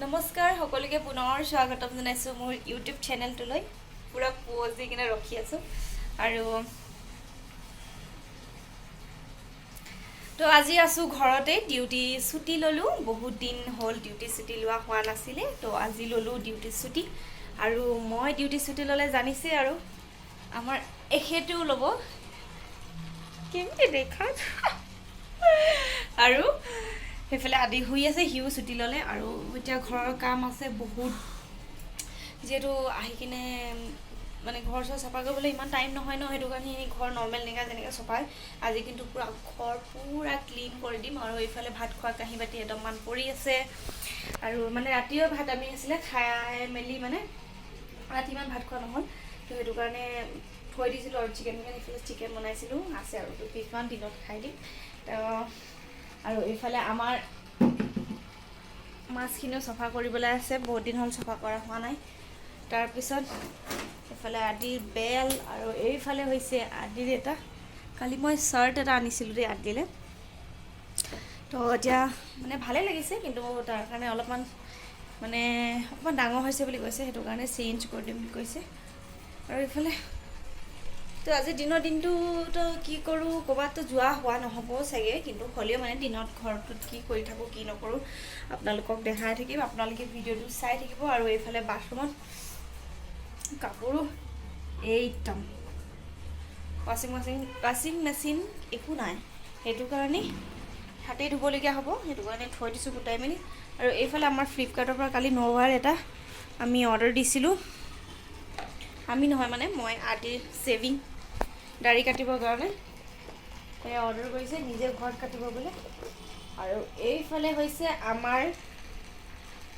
নমস্কাৰ সকলোকে, পুনৰ স্বাগতম জনাইছোঁ মোৰ ইউটিউব চেনেলটোলৈ। পূৰা প'জ দি কিনে ৰখি আছোঁ। আৰু তো আজি আছোঁ ঘৰতে, ডিউটি ছুটি ল'লোঁ। বহুত দিন হ'ল ডিউটি ছুটি লোৱা হোৱা নাছিলে, তো আজি ল'লোঁ ডিউটি ছুটি। আৰু মই ডিউটি ছুটি ল'লে জানিছে আৰু আমাৰ এখেতেও ল'ব, কেনেকৈ দেখা। আৰু সেইফালে আদি শুই আছে, সিও ছুটি ল'লে। আৰু এতিয়া ঘৰৰ কাম আছে বহুত, যিহেতু আহি কিনে মানে ঘৰ চৰ চাফা কৰিবলৈ ইমান টাইম নহয় ন, সেইটো কাৰণে এনেই ঘৰ নৰ্মেল এনেকৈ যেনেকৈ চফাই, আজি কিন্তু পূৰা ঘৰ পূৰা ক্লিন কৰি দিম। আৰু এইফালে ভাত খোৱা কাঁহী বাতি এদমমান পৰি আছে। আৰু মানে ৰাতিও ভাত আমি আছিলে খাই মেলি, মানে ৰাতি ইমান ভাত খোৱা নহ'ল, তো সেইটো কাৰণে থৈ দিছিলোঁ। আৰু চিকেন চিকেন এইফালে চিকেন বনাইছিলোঁ আছে, আৰু দুপিচমান দিনত খাই দিম। তো আৰু এইফালে আমাৰ মাছখিনিও চফা কৰিবলৈ আছে, বহুত দিন হ'ল চফা কৰা হোৱা নাই। তাৰপিছত এইফালে আদিৰ বেল, আৰু এইফালে হৈছে আদিৰ এটা, কালি মই চাৰ্ট এটা আনিছিলোঁ দেই আদিলে। তো এতিয়া মানে ভালেই লাগিছে, কিন্তু তাৰ কাৰণে অলপমান মানে অকণমান ডাঙৰ হৈছে বুলি কৈছে, সেইটো কাৰণে চেঞ্জ কৰি দিম বুলি কৈছে। আৰু এইফালে তো আজি দিনৰ দিনটোতো কি কৰোঁ, ক'ৰবাততো যোৱা হোৱা নহ'ব চাগে, কিন্তু হ'লেও মানে দিনত ঘৰটোত কি কৰি থাকোঁ কি নকৰোঁ আপোনালোকক দেখাই থাকিম, আপোনালোকে ভিডিঅ'টো চাই থাকিব। আৰু এইফালে বাথৰুমত কাপোৰো একদম ৱাশ্বিং মেচিন একো নাই, সেইটো কাৰণে হাতেই ধুবলগীয়া হ'ব, সেইটো কাৰণে থৈ দিছোঁ গোটাই মেলি। আৰু এইফালে আমাৰ ফ্লিপকাৰ্টৰ পৰা কালি নৱাৰ এটা আমি অৰ্ডাৰ দিছিলোঁ, আমি নহয় মানে মই আদিৰ ছেভিং দাড়ি কাটিবৰ কাৰণে এয়া অৰ্ডাৰ কৰিছে, নিজে ঘৰত কাটিব বোলে। আৰু এইফালে হৈছে আমাৰ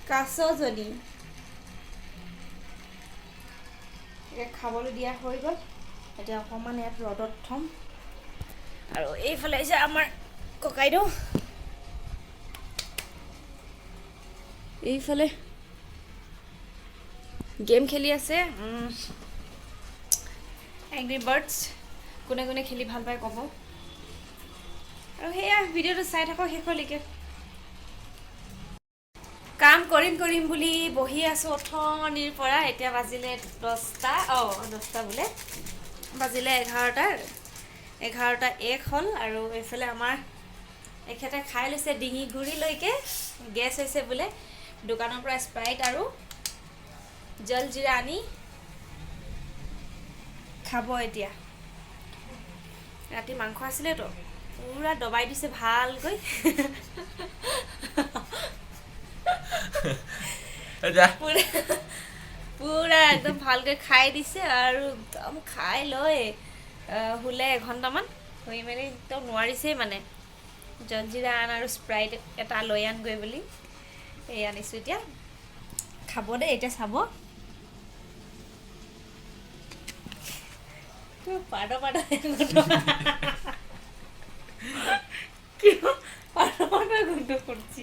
কাছজনী, এতিয়া খাবলৈ দিয়া হৈ গ'ল, এতিয়া অকণমান ইয়াত ৰ'দত থ'ম। আৰু এইফালে হৈছে আমাৰ ককাইদেউ, এইফালে গেম খেলি আছে, এংগ্ৰি বাৰ্ডছ। কোনে কোনে খেলি ভাল পায় ক'ব। আৰু সেয়া ভিডিঅ'টো চাই থাকক শেষলৈকে। কাম কৰিম কৰিম বুলি বহি আছোঁ অথনিৰ পৰা, এতিয়া বাজিলে 10টা, অঁ 10টা বোলে বাজিলে 11:01 হ'ল। আৰু এইফালে আমাৰ এখেতে খাই লৈছে ডিঙি গুৰিলৈকে, গেছ হৈছে বোলে, দোকানৰ পৰা স্প্ৰাইট আৰু জলজিৰা আনি খাব এতিয়া। ৰাতি মাংস আছিলেতো, পূৰা দবাই দিছে ভালকৈ, পূৰা একদম ভালকৈ খাই দিছে। আৰু একদম খাই লৈ শুলে এঘণ্টামান, শুই মেলি একদম নোৱাৰিছেই মানে, জলজিৰা আন আৰু স্প্ৰাইট এটা লৈ আনগৈ বুলি এই আনিছোঁ, এতিয়া খাব দেই, এতিয়া চাব। পাদ পাদ কিয় পাদ পাদ গোন্ধ করছি।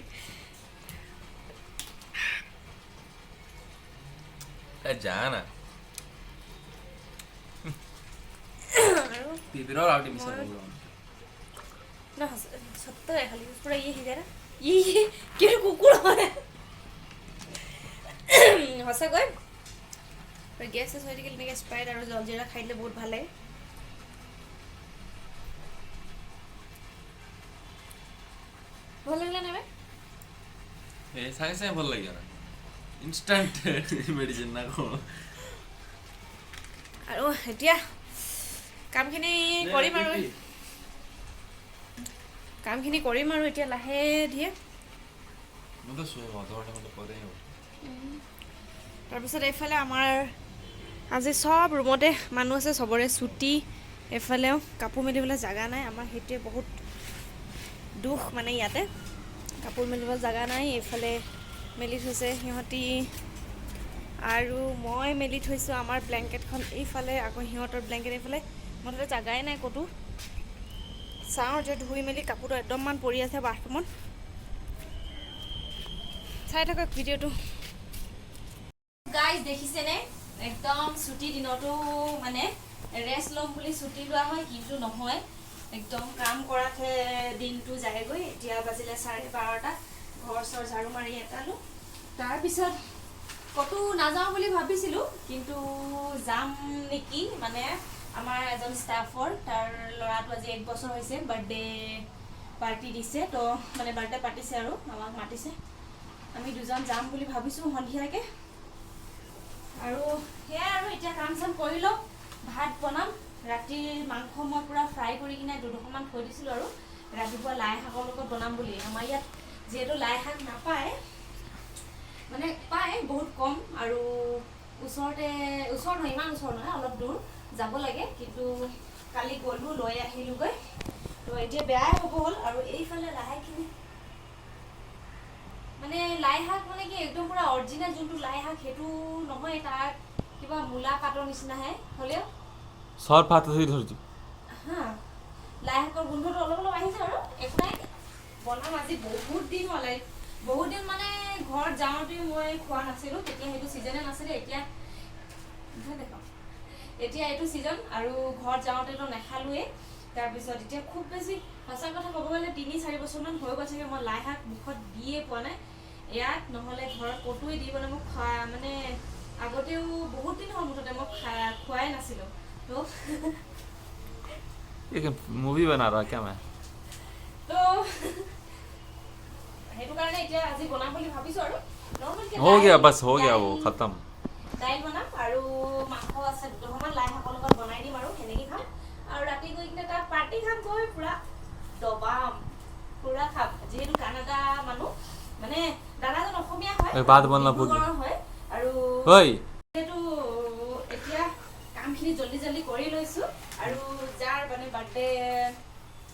যা না না সত্য খালি পুরা ইয়ে হয়ে যায় না, ইয়ে কি কুকুৰ হয় সঁচাকৈ। গেছ চেছ হৈ থাকিলে এনেকৈ স্প্ৰাইট আৰু জলজিৰা খাই দিলে বহুত ভাল লাগে। ভাল লাগিলে নাই? এই সাଙ୍ଗে সাଙ୍ଗে ভাল লাগে না, ইনষ্টেণ্ট মেডিচিন না কোনো। আৰু এতিয়া কামখিনি কৰিম, আৰু কামখিনি কৰিম আৰু এতিয়া লাহে ধীৰে। তাৰপিছত এইফালে আমাৰ আজি চব ৰুমতে মানুহ আছে, চবৰে ছুটি, এইফালেও কাপোৰ মেলিবলৈ জেগা নাই আমাৰ, সেইটোৱে বহুত দুখ, মানে ইয়াতে কাপোৰ মেলিব জেগা নাই। এইফালে মেলি থৈছে সিহঁতি, আৰু মই মেলি থৈছোঁ আমাৰ ব্লেংকেটখন এইফালে, আকৌ সিহঁতৰ ব্লেংকেট এইফালে, মুঠতে জেগাই নাই ক'তো। চাওঁ এতিয়া ধুই মেলি কাপোৰটো একদমমান পৰি আছে বাথৰুমত। চাই থাকক ভিডিঅ'টো। গাইজ দেখিছেনে, একদম ছুটি দিনতো মানে ৰেষ্ট ল'ম বুলি ছুটি লোৱা হয়, কিন্তু নহয়, একদম কাম কৰাতহে দিনটো যায়গৈ। এতিয়া বাজিলে 12:30, ঘৰ চৰ ঝাৰু মাৰি এটালো। তাৰপিছত ক'তো নাযাওঁ বুলি ভাবিছিলোঁ, কিন্তু যাম নেকি। মানে আমাৰ এজন ষ্টাফৰ, তাৰ ল'ৰাটো আজি 1 বছৰ হৈছে, বাৰ্থডে পাৰ্টি দিছে। তো মানে বাৰ্থডে পাতিছে আৰু আমাক মাতিছে। আমি দুজন যাম বুলি ভাবিছোঁ সন্ধিয়াকৈ। আৰু সেয়াই আৰু এতিয়া কাম চাম কৰি লওঁ, ভাত বনাম। ৰাতিৰ মাংস মই পূৰা ফ্ৰাই কৰি কিনে দুডোখৰমান থৈ দিছিলোঁ আৰু ৰাতিপুৱা লাই শাকৰ লগত বনাম বুলি। আমাৰ ইয়াত যিহেতু লাই শাক নাপায়, মানে পায় বহুত কম আৰু ওচৰতে, ওচৰ নহয়, ইমান ওচৰ নহয়, অলপ দূৰ যাব লাগে। কিন্তু কালি গ'লোঁ, লৈ আহিলোঁগৈ। তো এতিয়া বেয়াই হ'ব হ'ল। আৰু এইফালে লাইখিনি, মানে লাই শাক মানে কি, একদম পূৰা অৰিজিনেল যোনটো লাই শাক সেইটো নহয়, তাৰ কিবা মূলা পাতৰ নিচিনাহে হ'লেও। সৰ হাতে ধৰে ধৰছি। হা, লাই শাকৰ গোন্ধটো অলপ অলপ আহিছে আৰু একো নাই, বনাম আজি। বহুত দিন হ'লে, বহুত দিন মানে ঘৰত যাওঁতে মই খোৱা নাছিলোঁ, তেতিয়া সেইটো ছিজনে নাছিলে। এতিয়া দেখাওঁ, এতিয়া এইটো ছিজন। আৰু ঘৰত যাওঁতেতো নাখালোৱেই। তাৰপিছত এতিয়া খুব বেছি, সঁচা কথা ক'ব গ'লে 3-4 বছৰমান হৈ গৈছেগৈ, মই লাই শাক মুখত দিয়ে পোৱা নাই। ইয়াত নহ'লে ঘৰত ক'তোৱে দি পেলাই মোক খোৱা, মানে আগতেও বহুত দিন হ'ল মুঠতে মই খোৱাই নাছিলোঁ। তো ये मूवी बना रहा क्या मैं? তো সেইটো কাৰণে এতিয়া আজি বনাম বুলি ভাবিছোঁ আৰু নৰ্মেলকে हो गया, बस हो गया, वो खत्म। দাইল বনাম আৰু মাংস আছে দুডোখৰমান, লাই শাকৰ লগত বনাই দিম আৰু সেনেকৈ খাম। আৰু ৰাতি গৈ কিনে তাত পাৰ্টি খাম গৈ, পূৰা দবাম, পূৰা খাম। যিহেতু কানাডা মানুহ, মানে দাদাজন অসমীয়া হয়, এই ভাত বনোৱা ভুল। ডিব্ৰুগড়ৰ হয় আৰু ওই। যিহেতু এতিয়া কামখিনি জল্দি জল্দি কৰি লৈছোঁ। আৰু যাৰ মানে বাৰ্থডে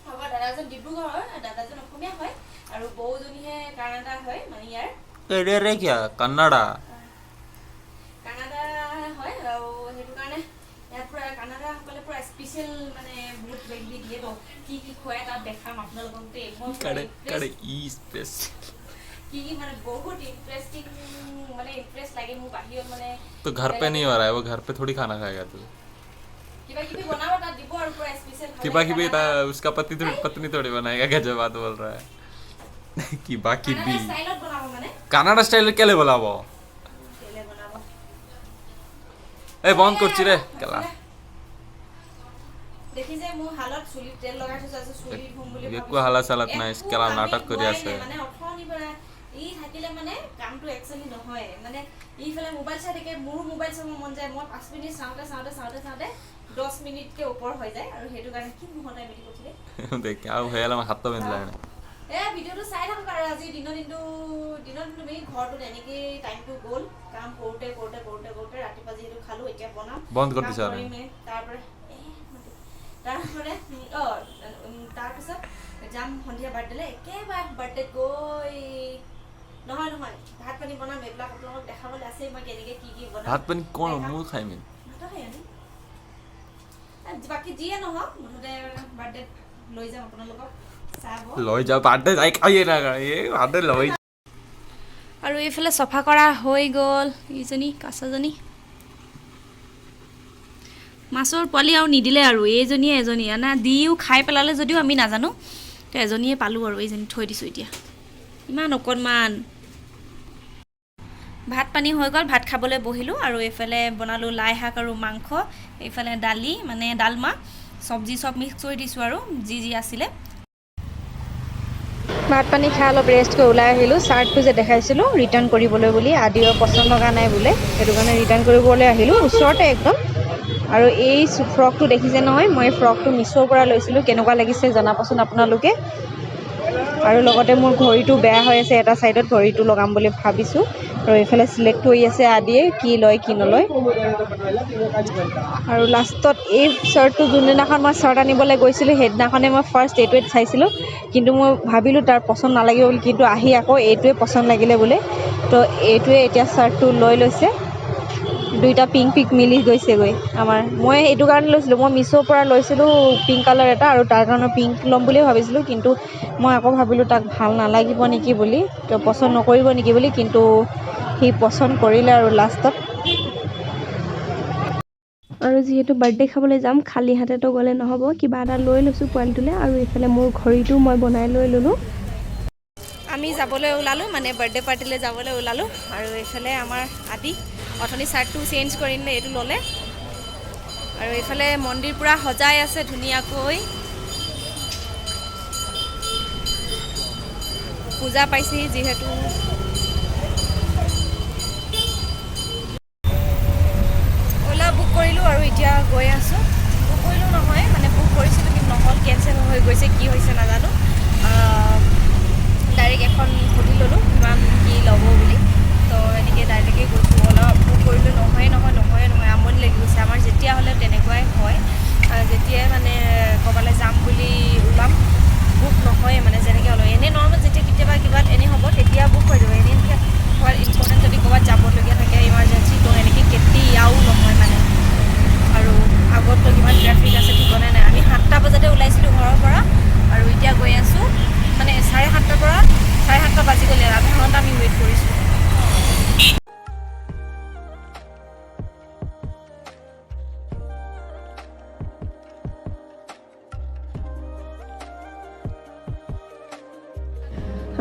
হ'ব, দাদাজন ডিব্ৰুগড় হয়, দাদাজন অসমীয়া হয় আৰু বৌজনীহে কানাডা হয়, মানে ইয়াৰ रे रे, क्या कन्नड़ा? কানাডা হয়। আৰু সেইটো কাৰণে ইয়াত পূৰা কানাডাসকলে পূৰা স্পেচিয়েল, মানে বহুত কিবা কিবি দিয়ে। তো কি কি খুৱাই তাত দেখাম আপোনালোকক দেই। মই পুৰা कड़े कड़े impressed। ई स्पेस। কি কি, মানে বহুত ইণ্টাৰেষ্টিং, মানে ইণ্টাৰেষ্ট লাগে মোৰ বাহিৰত মানে। तो घर पे नहीं हो रहा है वो, घर पे थोड़ी खाना खाएगा तू। কিবা কিবি বনাব তাত দিব আৰু পূৰা স্পেচিয়েল। किबा किबी उसका पति थोड़ी, पत्नी थोड़ी बनाएगा। गजब बात बोल रहा है कि बाकी भी। ষ্টাইলত বনাব মানে। কানাডা স্টাইল কেলে বলাবো? কেলে বনাব? এই বন্ধ করছি রে কেলা। দেখিছে মোৰ হালত চুলিত তেল লগাই থৈছো আছে, চুলি ধুম বুলি একো ভাবিছো। হালা চালাত নাই, একো কেলা কামেই নাটক কৰি হোৱাই আছে। নাই, মানে অথনিৰ পৰা ই থাকিলে মানে কামটো একচুৱেলি নহয়। মানে ইফালে মোবাইল চাই থাকে, মোৰো মোবাইল চাব মন যায়। মই 5 মিনিট চাওঁতে চাওঁতে চাওঁতে চাওঁতে 10 মিনিটকে ওপৰ হৈ যায়। আৰু সেইটো কাৰণে কি মুহূৰ্ত মিলি কৈছিলে। দেখ আৰু হয়ে গেল, আমাৰ হাতটা বেঁধে। এ ভিডিঅ'টো চাই থাকক। আৰু আজি দিনৰ দিনটো আমি ঘৰটোত এনেকেই টাইমটো গ'ল, কাম কৰোঁতে কৰোঁতে কৰোঁতে কৰোঁতে। ৰাতিপুৱা যিহেতু খালোঁ, এতিয়া বনাম। বন্ধ কৰি কাম দিছা আৰু? কৰিমেই। তাৰপৰা এ তাৰপৰে অঁ তাৰপিছত যাম সন্ধিয়া বাৰ্থডেলৈ। একেবাৰে বাৰ্থডেত গৈ নহয় নহয়, ভাত পানী বনাম, এইবিলাক আপোনালোকক দেখাবলৈ আছেই, মই কেনেকৈ কি কি বনাম। ভাত পানী কোন দেখাম। মোৰ খাই মিন। ভাতো খাই আনি, বাকী যিয়ে নহওক, মুঠতে বাৰ্থডেত লৈ যাম আপোনালোকক, চাব। লৈ যাও, বাৰ্থডে যাই খাইয়ে না, এই বাৰ্থডে লৈ। আৰু এইফালে চফা কৰা হৈ গ'ল। ইজনী কাছজনী মাছৰ পোৱালি আৰু নিদিলে আৰু এইজনীয়ে এজনী না দিও খাই পেলালে যদিও আমি নাজানো। তো এজনীয়ে পালোঁ আৰু এইজনী থৈ দিছোঁ এতিয়া, ইমান অকণমান। ভাত পানী হৈ গ'ল, ভাত খাবলৈ বহিলোঁ। আৰু এইফালে বনালোঁ লাই শাক আৰু মাংস, এইফালে দালি, মানে দালমা, চব্জি চব মিক্স কৰি দিছোঁ আৰু যি যি আছিলে। ভাত পানী খাই অলপ ৰেষ্ট কৰি ওলাই আহিলোঁ। চাৰ্টটো যে দেখাইছিলোঁ ৰিটাৰ্ণ কৰিবলৈ বুলি, আদিও পচন্দ লগা নাই বোলে, সেইটো কাৰণে ৰিটাৰ্ণ কৰিবলৈ আহিলোঁ, ওচৰতে একদম। আৰু এই ফ্ৰকটো দেখিছে নহয়, মই ফ্ৰকটো মিছ'ৰ পৰা লৈছিলোঁ। কেনেকুৱা লাগিছে জনাবচোন আপোনালোকে। আৰু লগতে মোৰ ঘড়ীটো বেয়া হৈ আছে এটা ছাইডত, ঘড়ীটো লগাম বুলি ভাবিছোঁ। আৰু এইফালে চিলেক্ট কৰি আছে আদিয়ে, কি লয় কি নলয়। আৰু লাষ্টত এই চাৰ্টটো, যোনদিনাখন মই চাৰ্ট আনিবলৈ গৈছিলোঁ, সেইদিনাখনে মই ফাৰ্ষ্ট এইটোৱে চাইছিলোঁ। কিন্তু মই ভাবিলোঁ তাৰ পচন্দ নালাগিব বুলি, কিন্তু আহি আকৌ এইটোৱে পচন্দ লাগিলে বোলে। তো এইটোৱে এতিয়া চাৰ্টটো লৈ লৈছে। দুইটা পিংক পিংক মিলি গৈছেগৈ আমাৰ। মই এইটো কাৰণে লৈছিলোঁ, মই মিছ'ৰ পৰা লৈছিলোঁ পিংক কালাৰ এটা আৰু তাৰ কাৰণে পিংক ল'ম বুলিয়ে ভাবিছিলোঁ। কিন্তু মই আকৌ ভাবিলোঁ তাক ভাল নালাগিব নেকি বুলি, তেওঁ পচন্দ নকৰিব নেকি বুলি, কিন্তু সি পচন্দ কৰিলে আৰু লাষ্টত। আৰু যিহেতু বাৰ্থডে খাবলৈ যাম, খালী হাতেতো গ'লে নহ'ব, কিবা এটা লৈ লৈছোঁ পোৱালিটোলৈ। আৰু এইফালে মোৰ ঘড়ীটো মই বনাই লৈ ল'লোঁ। আমি যাবলৈ ওলালোঁ, মানে বাৰ্থডে পাৰ্টিলৈ যাবলৈ ওলালোঁ। আৰু এইফালে আমাৰ আদি অথনি চাৰ্টটো চেঞ্জ কৰি নিলে, এইটো ল'লে। আৰু এইফালে মন্দিৰ পূৰা সজাই আছে ধুনীয়াকৈ। পূজা পাইছেহি যিহেতু। অ'লা বুক কৰিলোঁ আৰু এতিয়া গৈ আছোঁ। বুক কৰিলোঁ নহয়, মানে বুক কৰিছিলোঁ কিন্তু নহ'ল, কেঞ্চেল হৈ গৈছে, কি হৈছে নাজানো। ডাইৰেক্ট এখন সুধি ল'লোঁ কিমান কি ল'ব বুলি, তো এনেকৈ ডাইৰেক্টেই গৈছোঁ। অ'লা বুক কৰিলোঁ, নহয়ে নহয় নহয়ে নহয়, আমনি লাগি গৈছে আমাৰ। যেতিয়া হ'লে তেনেকুৱাই হয়, যেতিয়াই মানে ক'ৰবালৈ যাম বুলি ওলাম বুক নহয়ে, মানে যেনেকৈ হ'লেও এনেই নৰ্মেল যেতিয়া কেতিয়াবা কিবা এনেই হ'ব তেতিয়া বুক হৈ যাব। এনেই ক'ৰবাত ইম্পৰ্টেণ্ট যদি ক'ৰবাত যাবলগীয়া থাকে ইমাৰ্জেঞ্চি, তো এনেকৈ কেতিয়াও নহয় মানে। আৰু আগততো কিমান ট্ৰেফিক আছে ঠিকনাই নাই। আমি 7টা বজাতে ওলাইছিলোঁ ঘৰৰ পৰা আৰু এতিয়া গৈ আছোঁ, মানে 7:30ৰ পৰা 7:30 বাজি গ'লে, আধা ঘণ্টা আমি ৱেইট কৰিছোঁ।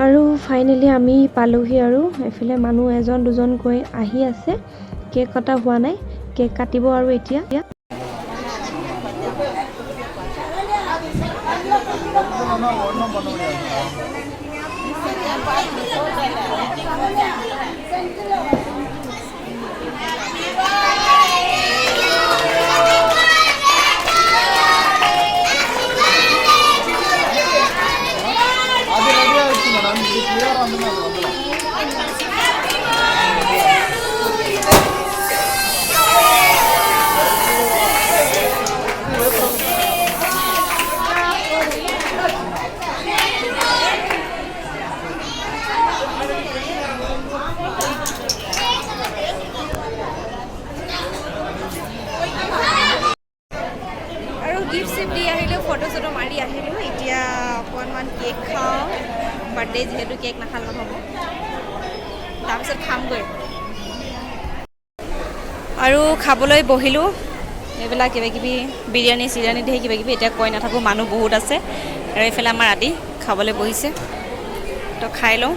আৰু ফাইনেলি আমি পালোহি। আৰু এইফালে মানুহ এজন দুজনকৈ আহি আছে, কেক কটা হোৱা নাই, কেক কাটিব আৰু এতিয়া। அது ரெடி ஆயிடுச்சு மேடம். இது கிளியரா வந்து அது வந்துடும். আৰু গিফ্ট চিফ্ট দি আহিলোঁ, ফটো চটো মাৰি আহিলোঁ। এতিয়া অকণমান কেক খাওঁ, বাৰ্থডে যিহেতু কেক নাখালে নহ'ব, তাৰপিছত খামগৈ। আৰু খাবলৈ বহিলোঁ। এইবিলাক কিবাকিবি বিৰিয়ানী চিৰিয়ানী ধেৰ কিবাকিবি, এতিয়া কৈ নাথাকোঁ, মানুহ বহুত আছে। আৰু এইফালে আমাৰ আদি খাবলৈ বহিছে, তো খাই লওঁ।